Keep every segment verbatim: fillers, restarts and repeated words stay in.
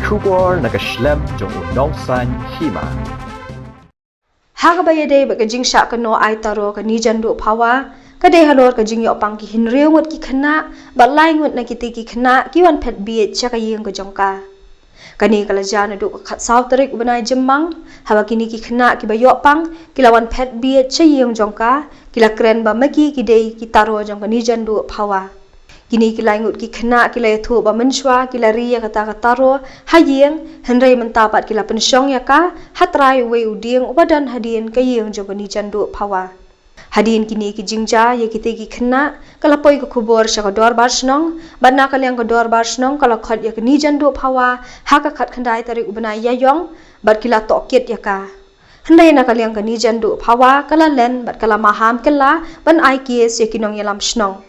Khubor na ka shlem jong u nongsan hima. Ha kaba ïadei bad ka jingshah kynnoh ai taro ka Nijan Duh Phawa, ka dei halor ka jingïoh pang ki hynriew ngut ki khynnah, bad lai ngut na kiti ki khynnah ki wan phet bieit sha ka ïing ka jong ka. Kane ka la jia naduh ka khatsaw tarik u bnai Jymmang, haba kine ki khynnah kiba ïoh pang ki la wan phet bieit sha ïing jong ka, ki la kren ba ma ki ki dei ki taro jong ka Nijan Duh Phawa. Kine ki lai ngut ki khynnah ki la ïathuh ba mynshuwa ki la ri ïa kata ka taro ha ïing, hynrei mynta pat ki la pynshong ïa ka ha trai uwei u dieng uba don hadien ka ïing jong ka Nijan Duh Phawa. Hadien kine ki jingjia ïa kite ki khynnah, ka la poi ka khubor sha ka dorbar shnong, bad na ka liang ka dorbar shnong ka la khot ïa ka Nijan Duh Phawa ha ka khatkhyndai tarik u bnai Ïaïong, bad ki la tohkit ïa ka. Hynrei na ka liang ka Nijan Duh Phawa ka la len bad ka la maham kylla ban ai case ïa ki nongïalam shnong.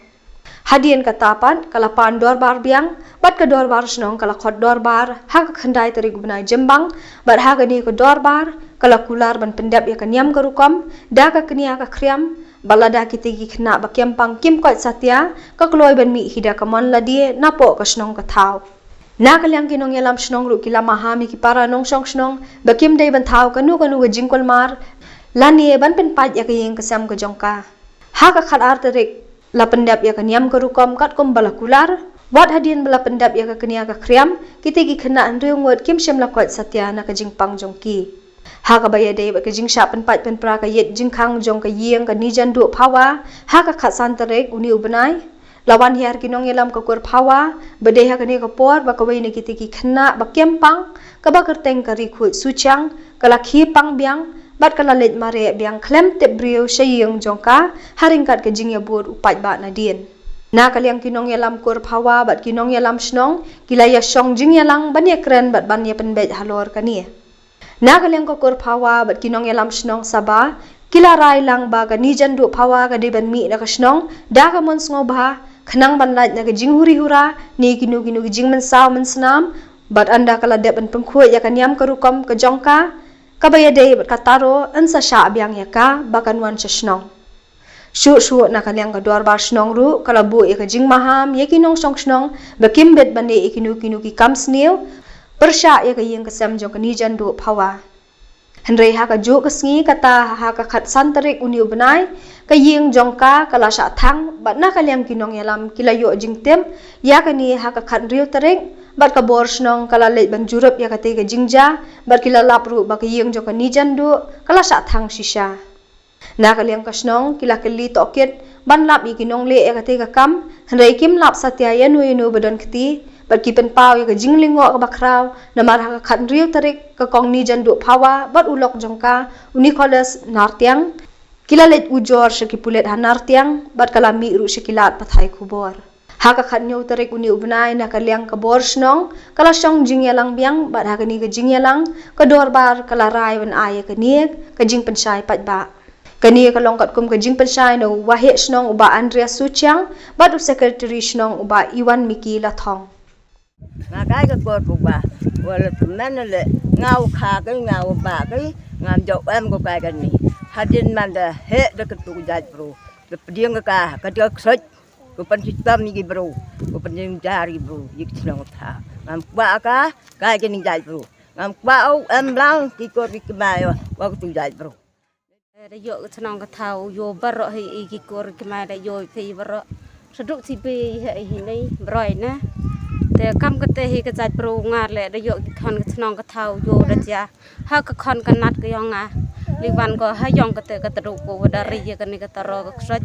Hadien kata pat ka la pan dorbar biang, bad ka dorbar shnong ka la khot dorbar ha ka khyndai tarik u bnai Jymmang, bad ha kane ka dorbar ka la kular ban pyndep ïa ka niam ka rukom da ka knia ka khriam, bad lada kite ki khynnah ba kem pang kim koit satia, ka kloi ban mih hi da ka mon lade napoh ka shnong ka thaw. Na ka liang ki nongïalam shnong ruh ki la maham ïa ki para nongshong shnong ba kim dei ban thaw kano kano ka jingkulmar lane ban pynpait ïa ka ïing ka sem ka jong ka. Ha ka khatar tarik la pyndep ïa ka niam ka rukom katkum ba la kular, wat hadien ba la pyndep ïa ka knia ka khriam, kite ki khynnah hynriew ngut kim shym la koit satia na ka jingpang jong ki. Ha kaba ïadei bad ka jingshah pynpait pynpra ka ïit jingkhang jong ka ïing ka Nijan Duh Phawa ha ka khatsan tarik une u bnai, la wan hiar ki nongïalam ka kur Phawa, ba dei ha kane ka por ba kawei na kite ki khynnah ba kem pang, kaba kyrteng ka Rikhuid Suchiang, ka la khie pang biang, bad ka la leit mareh biang khlem tip briew sha ïing jong ka, ha ryngkat ka jingïabud u paidbah nadien. Na ka liang ki nongïalam kur Phawa bad ki nongïalam shnong ki la ïashong jingïalang ban ïakren bad ban ïapynbeit halor kane. Na ka liang ka kur Phawa bad ki nongïalam shnong Sabha ki la rai lang ba ka Nijan Duh Phawa ka dei ban mih na ka shnong da ka mon sngewbha, khnang ban lait na ka jinghuri hura ne kino kino ki jingmynsaw mynsnam, bad ynda ka la dep ban pynkhuid ïa ka niam ka rukom ka jong ka, kaba ïadei bad ka taro yn sa shah biang ïa ka ba kan wan sha shnong. Shuh shuh na ka liang ka dorbar shnong ruh ka la buh ïa ka jingmaham ïa ki nongshong shnong ba kim bit ban leh ïa kino kino ki kam sniew pyrshah ïa ka ïing ka sem jong ka Nijan Duh Phawa. Hynrei ha kajuh ka sngi, kata ha ka khatsan tarik une u bnai, ka ïing jong ka ka la shah thang, bad na ka liang ki nongïalam ki la ïoh jingtip ïa kane ha ka khathynriew tarik, bad ka bor shnong ka la leit ban jurip ïa katei ka jingjia, bad ki la lap ruh ba ka ïing jong ka Nijan Duh ka la shah thang shisha. Na ka liang ka shnong ki la kylli tohkit ban lap ïa ki nongleh ïa katei ka kam, hynrei kim lap satia ïano ïano ba don kti, bad ki pynpaw ïa ka jinglyngngoh kaba khraw, namar ha ka khathynriew tarik ka Kong Nijan Duh Phawa bad u lok jong ka u Nicholas Nartiang ki la leit ujor sha ki pulit ha Nartiang, bad ka la mih ruh sha ki lad pathai khubor. Ha ka khathynñiew tarik une u bnai, na ka liang ka bor shnong ka la shong jingïalang biang, bad ha kane ka jingïalang ka dorbar ka la rai ban ai ïa kane ka jingpynshai paidbah. Kane ka long katkum ka jingpynshai na u waheh shnong u Bah Andreas Suchiang bad u secretary shnong u Bah Iwan Miki Lathong. Nga kai ka kor pu ba wala tu men le nga u kha kai nga u ba kai ngam jauh em ko kai kan ni. Hadin man da he da ka tu jait bro. Da pdiang ka ka da ksoj. Ko pan sitam ni bro. Ko pan jari bro. Yik shnong tha. Ngam ba ka kai kan ni jait bro. Ngam kwah u em blang ki kor ki kmai wa ka tu jait bro. Da ïoh ka chnong ka thaw u ïoh baroh hi i ki kor ki kmai da ïoh phi baroh. Saduk ti bi hi hi nei broi na. Te kam kate hi ka jait bro nga le da ïoh ki khon ka chnong ka thaw u ïoh da ja. Ha ka khon ka nat ka yong nga. Li wan ko ha yong kate ka tadu ko wa da ri ya kane ka taro ka ksoj.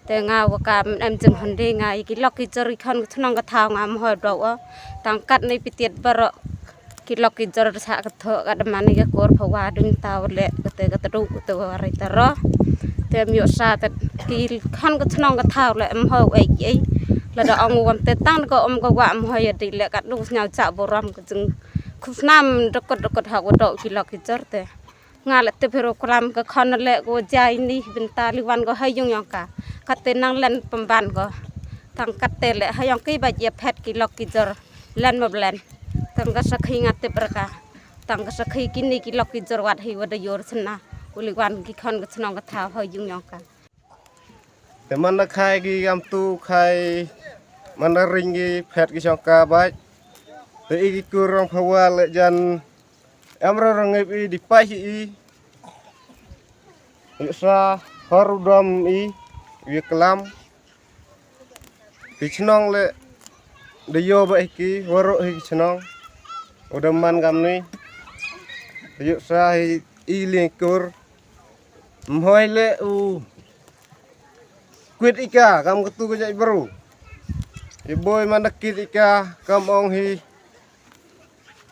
Te nga wa ka em jing hon de nga i ki lok ki jor ki khon ka chnong ka thaw nga mhoi do o. Tang kat nei pitiet baroh. Ki lok ki jor sa ka tho ka da mani ka kor phawa dun taw le kate ka tadu kate wa ri taro. Te myo sa te ki khon ka chnong ka thaw le em ho wei ki ei. La da ong wam te tang ka om ka wa em ho ya di le ka du sñiaw cha borom ka jing khusnam dokot dokot ha ko do ki lok ki jor te. Nga le te phiro kram ka khon le ko jai ni binta li wan ko ha yung yong ka. Kate nang len pemban ko. Tang kate le ha yong ki ba ya phet ki lok ki jor. Len ma blen. Tang ka sakhi nga tip raka. Tang ka sakhi kini ki lok ki jor wat hi wa da yor sna. Uli wan ki khon ka chnong ka thaw ha yung yong ka. Te man da khai ki gam tu khai man da ring ki phet ki shong ka bai. Te i ki kur rong phawa le jan em ro rong i di pai i. Yu sa hor u dom i yu klam. Ki chnong le de yo ba i ki waro i ki chnong. U dom man gam ni. Yu sa i i ling kur. Mhoi le u kwit i ka kam katu ka jai bru. I boi man da kit i ka kam ong hi.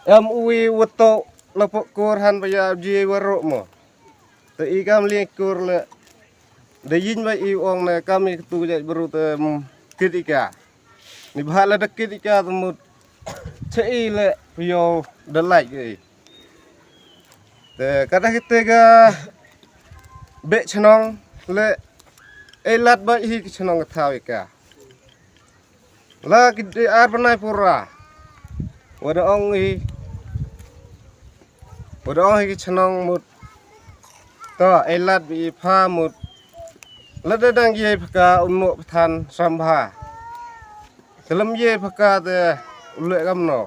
Em ui wato lapo kur han ba ya ji waro mo. Te i kam ling kur le. Da yin ba i ong ne kam i katu ka jai bru te kit i ka. Ni bha le da kit i ka te mut. Che i le pio da lai ke i. Te kata kite ga be chnong le e lat ba hi ki chnong ka thaw i ka. La ki de ar banai pura. Wada ong i wada ong hi ki chnong mut. To e lat bi i pha mut. La de dang ye phaka un mo pathan sambha. Te lam ye phaka te u le kam no.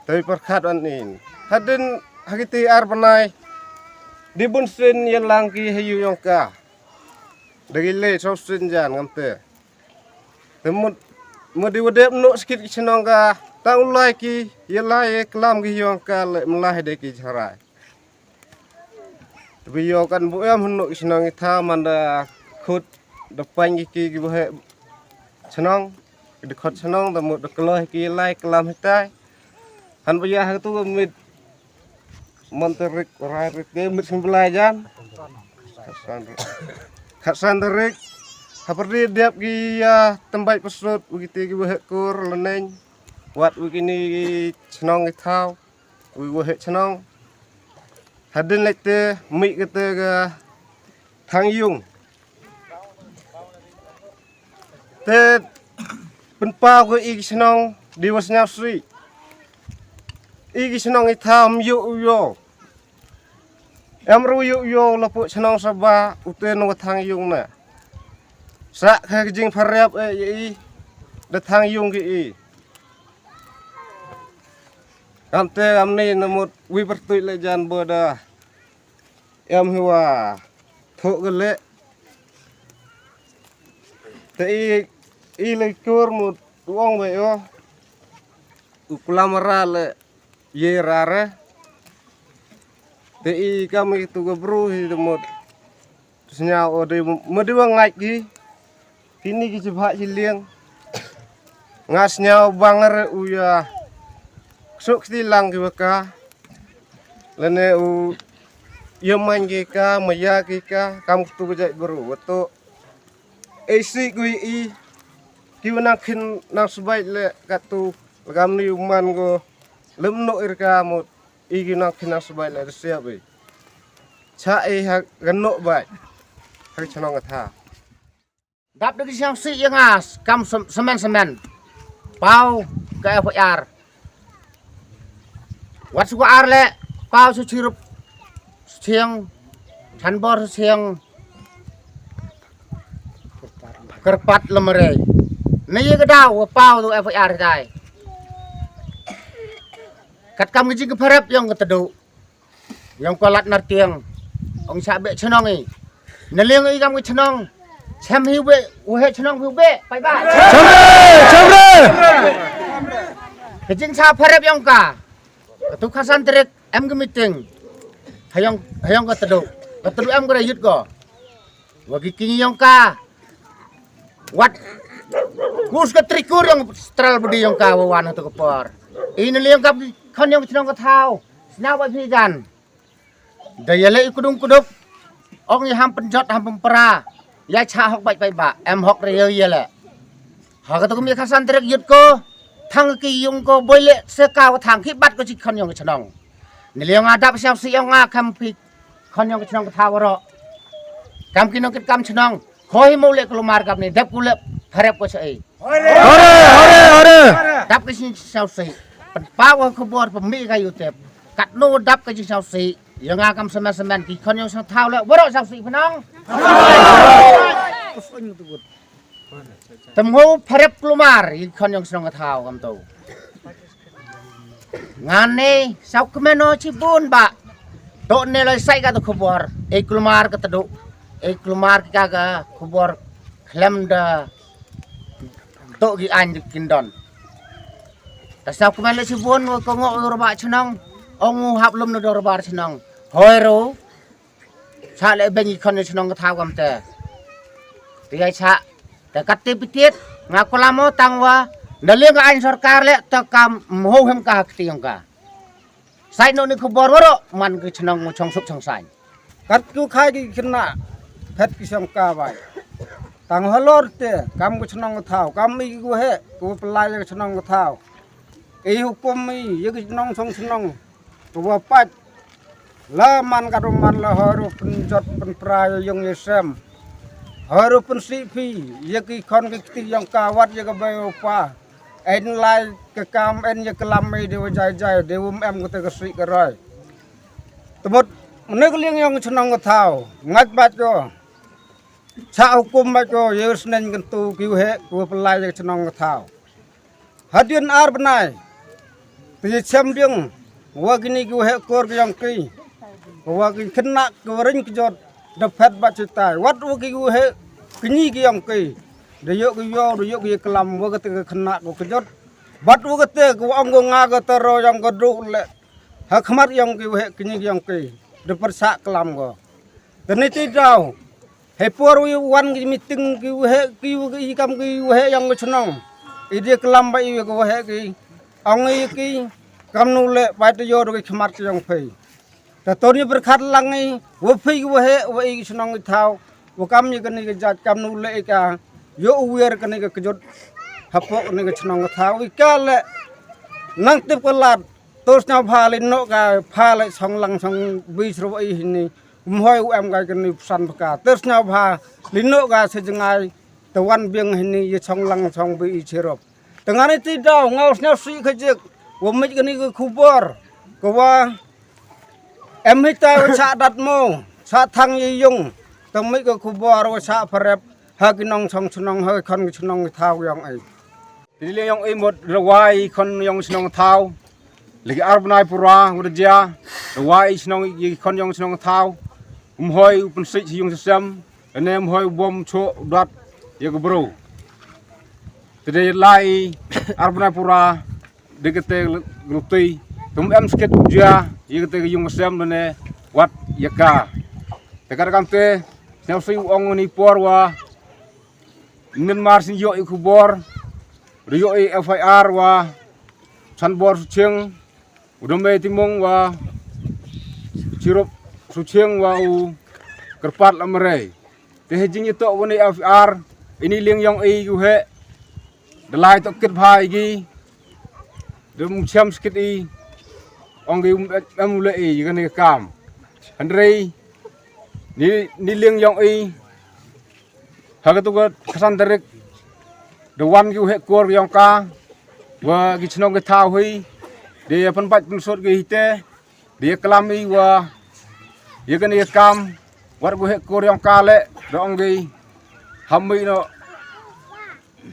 Te perkhat an in. Hadin ha kiti ar banai. Di bun sin ye lang ki hayu yong ka. Da ki le so sin jan ngam te. Te mut mut di wadep no skit ki chnong ka. Tang u lai ki ye lai ye klam ki yong ka le mlai de ki charai. Te bi yo kan bu em hnu ki chnong i tha man da khut da pan ki ki ki bu he chnong. Ki da khut chnong da mut da klo ki lai klam hitai. Han ba ya ha tu mit. Mon tarik rai rik te mit sing belai jan. Khatsan tarik. Haperdi diap ki ya tembai pesut wi kiti ki wahek kur leneng. Wat wi kini ki chnong ki thaw. Wi wahek chnong. Hadin lek te mi kete ga thang yung. Te pynpaw ko i ki chnong di was nyap sri. I ki chnong i tham yu u yo. Em ru yu u yo la pu chnong saba u te no thang yung na. Sa kha ki jing phariap e i da thang yung ki i. Kam te kam ni na mut wi pertuit le jan bo da. Em hiwa thok gele. Te i i le kur mut uong be yo. U kulamara le ye rare. Te i kam i tu ga bru hi de mut. Snya o de mut de wa ngai ki. Kini ki chibha chiliang. Nga snya bang re u ya. Suk ti lang ki baka. Lene u ya man ki ka maya ki ka kam tu ga jai bru. Wato e si gui i ki nang khin nang subai le katu lagam ni man go lem no ir ka mut i ki nang khin nang subai le siap i cha i ha gano bai ha chnong ka tha. Dap de ki siang si yang as kam semen semen pau ka F I R. Wat su ar le pau su chirup siang than bor siang kerpat lemere. Ne ye kedau pau tu F I R dai. Kat kam ngi jing ke perep yang ke tedu. Yang kualat nar tiang. Ong sa be chnong i. Neling i kam ke chnong. Sem hi be, uhe chnong hi be. Pai ba. Chamre, chamre. Ke jing sa perep yang ka. Ketu khasan terik em ke meeting. Hayong hayong ka tedu. Ka tedu em ka yut ko. Wagi kini yong ka. Wat. Kus ka trikur yong stral budi yong ka wawan hatu ka por. Ini li yong ka khon yong chnong ka thau. Sna wa phi jan. Da yale i kudung kudup. Ong i ham penjot ham pempera. Ya cha hok bai bai ba. Em hok re yale. Ha ka tu kami khasan trek yut ko. Thang ki yung ko boi le se ka wa thang ki bat ko chi khon yong chnong. Ni liang adap siang si yong nga kam pi khon yong chnong ka tha waro. Kam ki nong kit kam chnong. Khoi mo le kulumar kam ni dep ku le pharep ko sei. Hore hore hore. Dap ki sing siang si. Pen pa wa khubor pemi ka yutep. Kat no dap ki sing siang si. Yong nga kam semen semen ki khon yong sang thau le waro siang si penang. Temho pharep kulumar i khon yong sang thau kam tu. Nga ne sngewkmen noh shibun ba to ne lai sai ka to khubor. E kulmar ka tadu. E kulmar ka ka khubor khlem da to ki ain di kin don. Ta sngewkmen le shibun wa ko ngo ur ba chnong. Ong u hap lum na dor bar chnong. Hoi ro. Sa le beng i khon i chnong ka thaw kam te. Ti ai sa. Te kat te pitit nga kulamo tang wa na liang ka ain sorkar le ta kam mho hem ka hak ti yong ka. Sai no ni khubor waro man ki chnong mo chong suk chong sai. Kat ku khai ki khynnah phet ki shong ka bai. Tang halor te kam ki chnong ka thaw kam i ku he ku pelai ki chnong ka thaw. I hukum i ya ki chnong chong chnong. Ku wa pat la man ka ru man la haru penjot penpra ya yong ya sem. Haru pensi phi ya ki khon ki kti yong ka wat ya ka bai u pa. En lai ka kam en ya ka lam i de wa jai jai de um em ka te ka si ka roi. Tebut mene ka liang yong chnong ka thaw ngat bat ko. Sa hukum bat ko ya snen kan tu ki he ku pelai ya chnong ka thaw. Hadien ar bnai. Te chem dieng wa kini ki waheh kor ki yong ki. Wa ki khynnah ki wa ring ki jot da phet ba chitai. Wat wa ki waheh kini ki yong ki. Da yok ki yo da yok ki klam wa kate ki khynnah ko ki jot. Bat wa kate ki wa ong ko nga ka taro yong ko du le. Ha khmat yong ki waheh kini ki yong ki. Da persa klam ko. Te ni ti daw. Hei por wi wan ki meeting ki waheh ki waheh kam ki waheh yong ki chnong. I dia klam ba i waheh ki. Ong i ki kam nu le bai te yor ki khmat ki yong phei. Ta to ni berkhat lang i wa phei ki waheh wa i ki chnong ki thaw. Wa kam i kani ki jat kam nu le i ka yo u wer kani ki kejut. Hapo kani ki chnong ki thaw i ka le nang tip ka lad. Tos na pha le no ka pha le song lang song bi sro i hini. Mhoi u em ka kani psan ka. Ters na pha li no ka se jngai. Te wan biang hini ye chong lang chong bi i chirop. Te ngani ti daw ngau sna si ka jik. Wa mit kani ka khubor. Ka wa em hita wa sa dat mo. Sa thang ye yung. Te mit ka khubor wa sa pharep. Ha ki nong chong chnong ha ki khon ki chnong ki thaw yong ai. Te liang yong ai mot rawai khon yong chnong thaw. Lagi ar bnai pura wa da jia. Rawai chnong i khon yong chnong thaw. Um hoi u pynsik yung sesem. Ene um hoi u bom cho u dat ya ka bro. Te de lai ar bnai pura de kate glutei. Tum em skit jia ya kate yung sem ne wat ya ka. Te kar kam te sñiaw si u ong ni por wa Myanmar sin yoh i khubor, ri yoh i F I R wa Chanbor Suchiang, u Dome Timong wa Chirup Suchiang wa u Kyrpad Lamre. Te he jing ito wa ni F I R, ini liang yong i gu he, dalai to kit bha i gi, dum cham skit i, ong gi em le i, gani kam. Hynrei, ni, ni liang yong i, Ha katu ka khasan tarik da wan ki u heh kor ki yong ka wa ki chnong ki thaw hi de ya pynbait pynsot ki hite de ya klam i wa ya kane ya kam wat ki u heh kor yong ka le da ong ki ham mi no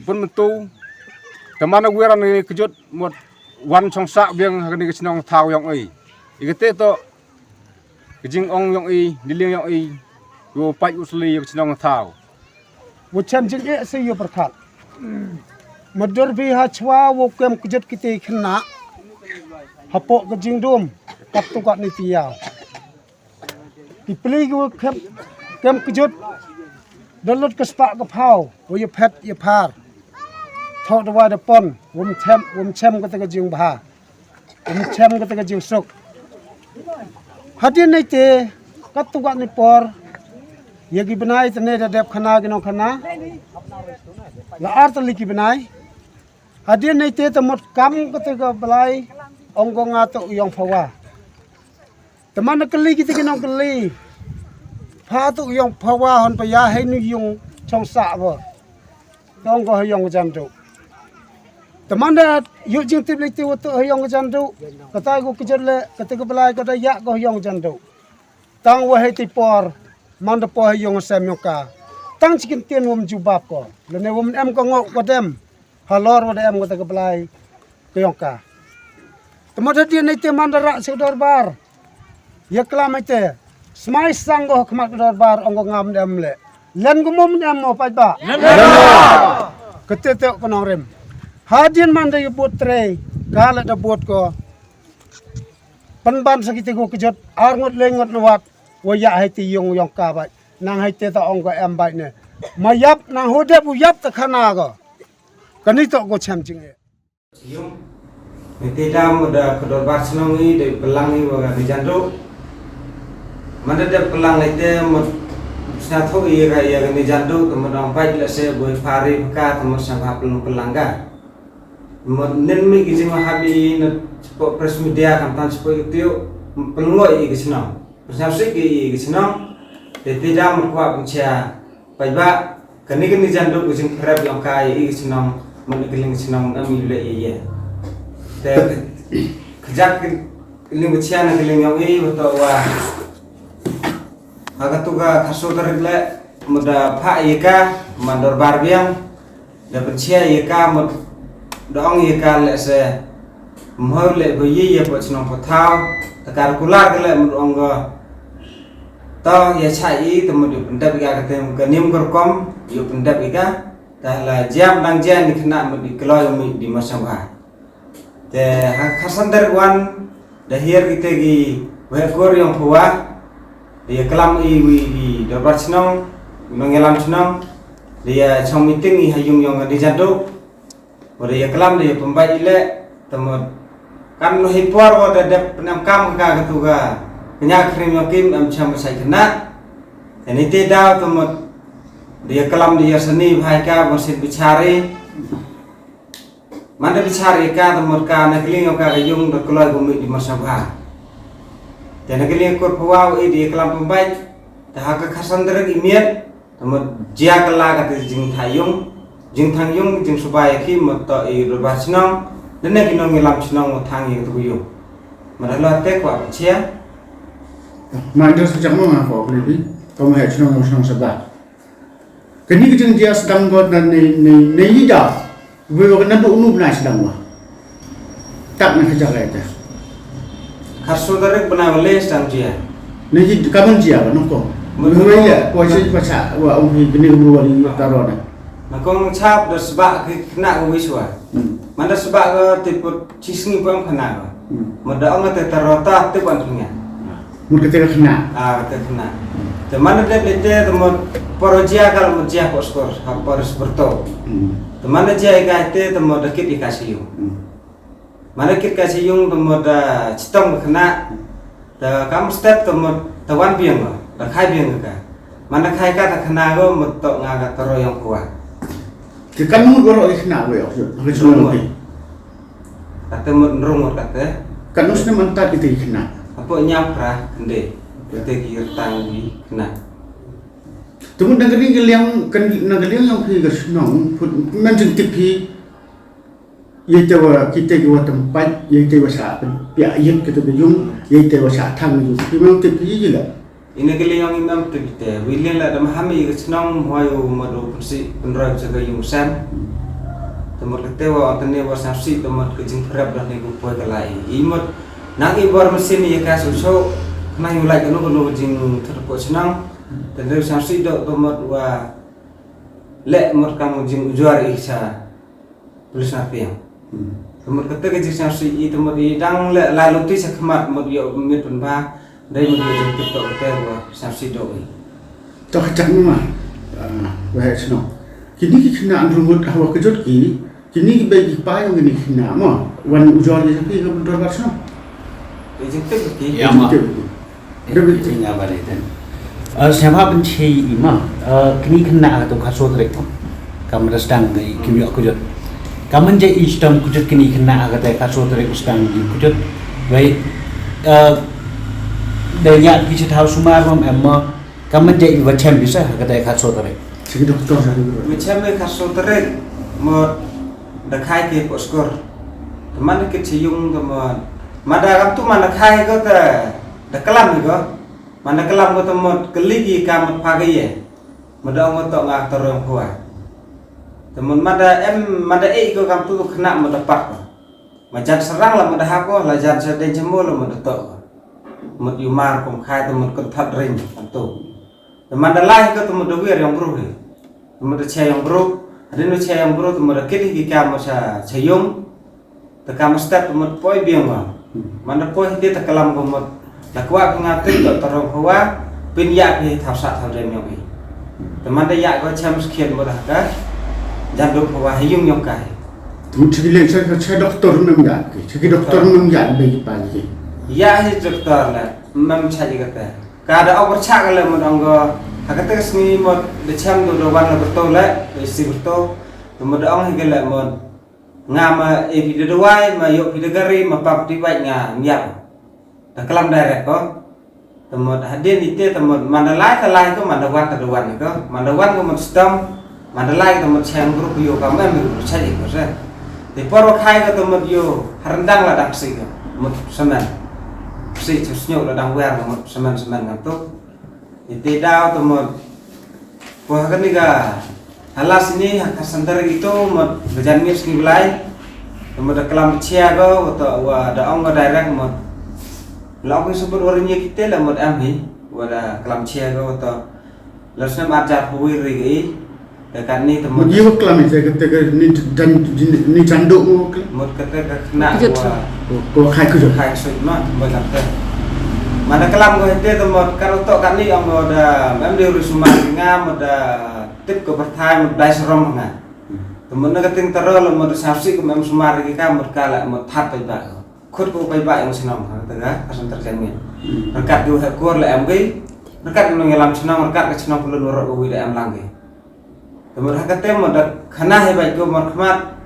pynmyntu. Te man wer ani kjut mut wan chong sah biang ha kane ka chnong thaw yong i. I kate to ka jingong yong i, ni liang yong i, u pait u sli ya ka chnong thaw. Wa chem jingeh se ïa pyrkhat. Madur bi ha chwa wa kem kjut kiti khynnah. Hapoh ka jingdum kat tu kat ni tiaw. Ki pli ki wa kem, kem kjut. Da lut ka spah ka phaw wa ïa phet ïa phar. Thoh da wa da pon wam chem, wam chem kata ka jingbha. Wam chem kata ka jingsuk. Hadien naite kat tu kat ni por ïa ki bnai tane da dep khana ki nongkhana. La ar tylli ki bnai. Hadien naite te mut kam kata ka blai ong ko nga tu yong phawa. Te man kylli kita ki nongkylli. Pha tu yong phawa hon pa ya hei nu yung chong sa ba. Tong ko ha yong jan du. Te man da yu jingtip le ti wa tu ha yong jan du. Kata ko kjat le kata ka blai kata ya ko ha yong jan du. Tang wa hei ti por man da po ha yong sem yong ka. Tang chikin tien wam jubab ko. Lane wam em ko ngok ko dem. Halor wa da em kata ka blai ka yong ka. Te mut hadien ite man da rah sha ka dorbar. Ïa klam ite. Smai sang ko ha khmat ka dorbar ong ko ngam dem leh. Len ko mum dem mo paidbah. Kete te ko nongrim. Hadien man da ïa bud trei. Ka la da bud ko. Pynban sa kite ko kjut. Ar ngut le ngut na wat. Wa ïa hai te yung yong ka bai. Nang hai te ta ong ko em bai ne. Ma yap nang hodep u yap ta khana ko. Kani to ko chem jing e. Yung. Ngi te dam da ka dorbar shnong i de pelang i wa ka ni jandu. Manda de pelang i te mut sna tho i ka ya ka ni jandu te mut ong pait la se boi pari ka te mut sa ba pelung pelang ka. Mut nin mi ki jing wa habi na sepo press media kam tan sepo YouTube pelung i ka shnong. Sna sik i ka shnong. Te te dam mut kwa pun cha. Paidbah, kani kani jan duk ka jingpyrep long ka ïa i ka chnong, mut i ka liang ka chnong, am i leh ïa ïa. Te kajak ka liang ka chian ka liang yong i, wa to wa. Ha ka tu ka khaso tarik leh, mut da phah ïa ka, man dorbar biang, da pynchia ïa ka, mut da ong ïa ka leh se, mhoi leh ba ïa ïa pa chnong pa thaw, ta ka kular ka leh, mut ong ka, To ïa cha i te mut ïa pyndep ïa ka tem ka niam ka rukom ïa pyndep ïa ka. Ta la jam dang jam ni khynnah mut ïa kloi mut ïa di masang bha. Te ha khasan der wan da hiar kita gi wei kor yong phawa. Ïa klam i wi di dorbar chnong nong ïalam chnong. Ïa chong meeting i ha yung yong ka di jadu. Wa da ïa klam da ïa pynbait i leh, te mut. Kan noh i por wa da dep pynam kam ka ka tu ka. Kanya khrim yong kim em cham sai kena. Te ni te daw te mut. Da ïa klam da ïa sani bhai ka wa sin bichari. Man da bichari ka te mut ka na kling ka ka yung da kloi ko mit di masa bha. Te na kling kur phawa wa i da ïa klam pynbait. Te ha ka khasan derek i miet. Te mut jia ka la ka te jingtha yung, jingthang yung, jingsuba ïa ki mut to i ruba chnong, dane ki nong ïalam chnong mut thang ïa ka tu yung. Mut halo te kwa chia. Ma Andrew sa chang mo nga ko kli bi, ko ma he chnong mo chnong sa ba. Kani ka jingjia sdang ko na ne ne ne ida. Wei wa ka nadu unu bnai sdang wa. Tak na ka jaka ita. Kharso tarik bnai wa le sdang jia. Ni ji kaman jia wa nongko. Wei wa ya, wa si wa sa, wa ong hi bini wa wa ni taro na. Na kong chap da sba ki kena ko wiswa. Hmm. Manda sba ko tiput chisngi pam kena ko. Hmm. Manda ong te taro ta tip an tnya. Mut kata ka khynnah. Ah, kata khynnah. Te manda dep lite te mut por jia kal mut jia por skor, ha por sperto. Hmm. Te manda jia ika te te mut da kit ika siyung. Hmm. Manda kit ka siyung te mut da chitom ka khynnah. Te kam step te mut te wan biang ka, da khai biang ka. Manda khai ka te khynnah ko mut to nga ka taro yong kwa. Te kan mut waro i khynnah ko yo. Ka siyung ko. Kata mut nrung mut kata. Kan nus ne mantap ita i khynnah. Apo nyam pra kende. Kata ki rtang i khynnah. Te mut nang kali ka liang, kan nang ka liang yong phi ka shnong, put men jing tip phi. Ïa te wa kita ki wa tempat, ïa te wa sa pia ïa kita ka yung, ïa te wa sa thang yung. Phi men tip phi ïa la. Ina ka liang i nam tu bite, wi liang la da maham i ka chnong, hoi u madu pensi, penroi sa ka yung sam. Te mut ka te wa, te ne wa sam si, te mut ka jingpyrep da ne ku poi ka lai. I mut, nang i bor mesin i ka su su, kena yung lai kanu kanu jing thut po chnong. Te ne sam si do, te mut wa, le mut kam jing ujar i sa. Police na piang. Hmm. Te mut kata ka jingsiang si i te mut i dang le la luti sa khmat mut ïoh mit pynba dei mut ïoh jingkit to kata wa siang si do i. To ka chak ma. Ah, wa he sno. Kini ki khynnah an rung mut hawa kejut ki, kini ki bai ki pai kini khynnah ma. Wan ujor ki sa ki ka dorbar sno. Ka jingtip ki. Ya, ma. Jingtip ki. Dei ba ïa nga ba dei ten. Eh, sngewbha ban chei i ma, eh, kini khynnah ha katu khatsaw tarik ma. Kam da sdang ngi kim ïoh kujut. Kam man jai i sdang kujut kini khynnah ha katu khatsaw tarik u sdang ngi kujut. Wei, eh, dei ïa ki chet hau sumar ma em ma. Kam man jai i ba chem bisa ha katu khatsaw tarik. Sigi doktor sa dulu. Ba chem i khatsaw tarik. Mo da khai ki poskor. Teman ki chiyung teman. Mada kam tu mana khai ko te. Da klam ko. Manda klam ko te mut kylli ki ka mut pha ka ye. Mut da ong to nga to rong khua. Te mut manda em manda e ko kam tu khna mut da pat ko. Ma jan sarang la mut da hap ko, la jan sa deng jemo la mut da tok ko. Mut ïumar kum khai te mut kynthot ring antu. Te man da lai ko te mut da wir ïong bru hi. Te mut da che ïong bru, hadien da che ïong bru te mut da kit hi ki ka mut sa che ïong. Te ka mut step te mut poi biang ko. Man da poi hi te te klam ko mut. La kwah ki nga te to tarong ko wa, pyn ïa ki thaw sa thaw dem ïong i. Te man da ïa ko chem skhian mut da ka. Jan do ko wa ha ïung ïong kai. Te mut chi leng sa sa doktor mem ïa ki. Chi doktor mem ïa be pa ki. Ïa hi doktor la mem cha ji kata. Ka da ok berchak le mut ong ko. Ha kata ka sngi mut da chem do do wan la berto le, da si berto. Te mut da ong hi ke le mut. Nga ma e phi da dawai, ma ïoh phi da gari, ma pap ti wai nga miap. Da klam direct ko. Te mut hadien ite te mut man da lai te lai ko, man da wan te da wan ko. Man da wan ko mut stom, man da lai te mut chang group ïoh ka mem ïoh sa ïoh ko sa. Te por wa khai ko te mut ïoh ha ryndang la dang si ko. Mut semen. Si chu snyo la dang wer ko mut semen semen ngan tu. Ite daw te mut. Ko ha kani ka hala sini ha ka center ito mut ka jan mir sini belai. Te mut da klam chia ko, wa to wa da ong ko direct mut. La ong ko sebut orang nya kite la mut am hi, wa da klam chia ko, wa to. La snem ar jar pui ri ki. Da kani te mut. Mut ye wa klam ite kate ka ni jan, ni jan do mo klam. Mut kate ka kena wa. Ko khai ku jo. Khai sut ma, ba kate. Mana klam ko ite te mut kar to kani ong ko da mem de ru sumar nga mut da tip ko perthai mut dai serom nga. Te mut na ka ting taro la mut sa si ko mem sumar ki ka mut ka la mut that pai ba. Khut ko pai ba ïong sinong ha te ga ka center jan ngi. Rekat du he kor la em gi. Rekat nong ïalam sinong, rekat ka sinong pulun warok ko wi da em lang gi. Te mut ha kate mut da khana hi bai ko mar khmat.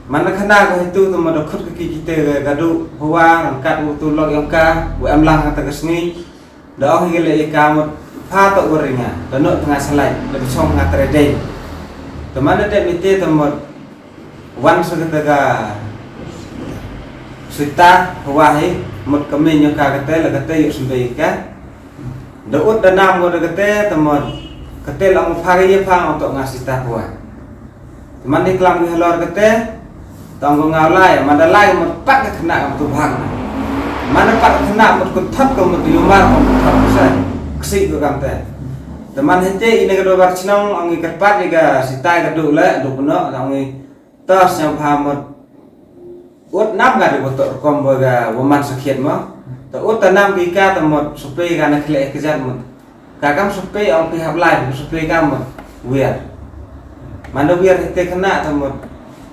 Man da khana ko hitu te mut da khut ka ki kite ga gadu huwa rekat u tu lok ïong ka u em lang ha te ka sngi. Da ong hi le i ka mut pha to u ringa da no tnga salai da chong nga tre dei. Te man da te mite te mut wan sa kata ka sita huwa hi mut ka men ïong ka kate la kate ïoh sumbe ka. Da ut da nam ko da kate te mut kate la ong pha ga ye pha ong to nga sita huwa. Te man di klam ki halor kate tong ko ngaw lai man da lai mut pat ka khna kam tu bhang. Man da pat ka khna mut ko thot ko mut yumar ko mut thot ko sa. Ksi ko kam te. Te man hete ine ka dobar chnong ong i kat pat i ka sita ka du le du pno ong i tos nyam pha mut. Ut nam ka di ko to rukom bo ga woman sakhiat mo. Te ut ta nam ki ka te mut supe ka na khle ka jat mut. Ka kam supe ong pi hap lai ko supe ka mut. Wiar. Man da wiar hete khna te mut.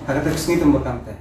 Ha kata ka sngi te mut kam te.